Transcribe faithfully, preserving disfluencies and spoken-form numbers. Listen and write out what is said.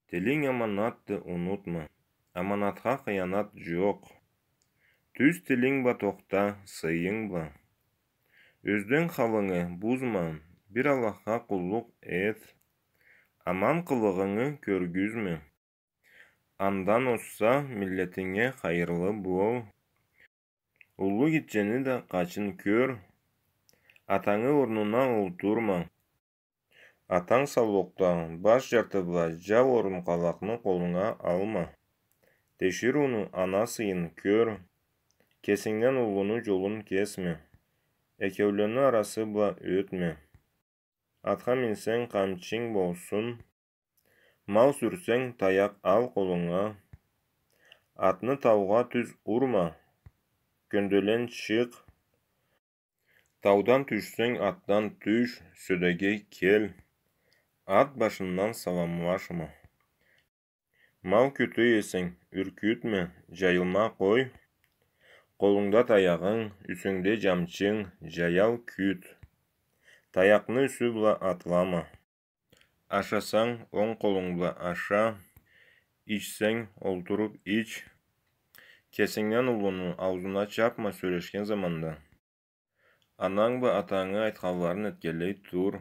Тилинг аманатды, унутма. Аманатха хыянат джокъ. Тюз тилинг бла тохта, сыйынг бла. Ёзден халынгы бузма, бир Аллахха къуллукъ эт. Аман къылыгъынгы кёргюзме. Андан озса, миллетинге хайырлы бол. Уллу гитчени да къачын кёр. Атангы орнуна олтурма. Атанг саулукъда баш джарты бла джау орункъалакъны къолунга алма. Тиширыуну, ана сыйын кёр. Кесингден уллуну джолун кесме. Экеулени арасы бла ётме. Атха минсенг, къамчинг болсун. Мал сюрсенг, таякъ ал къолунга. Атны таугъа тюз урма. Кёнделен чыкъ. Таудан тюшсенг, атдан тюш, сёдеге кел. Ат башындан саламлашма. Мал кюте эсенг, юркютме, джайылма къой. Къолунгда таягъынг, юсюнгде джамчынг, джаял кют. Таякъны юсю бла атлама. Ашасанг, онг къолунг бла аша. Ичсенг, олтуруп ич. Кесингден уллуну аузуна чапма сёлешген заманда. Ананг бла атангы айтханларын этгенлей тур.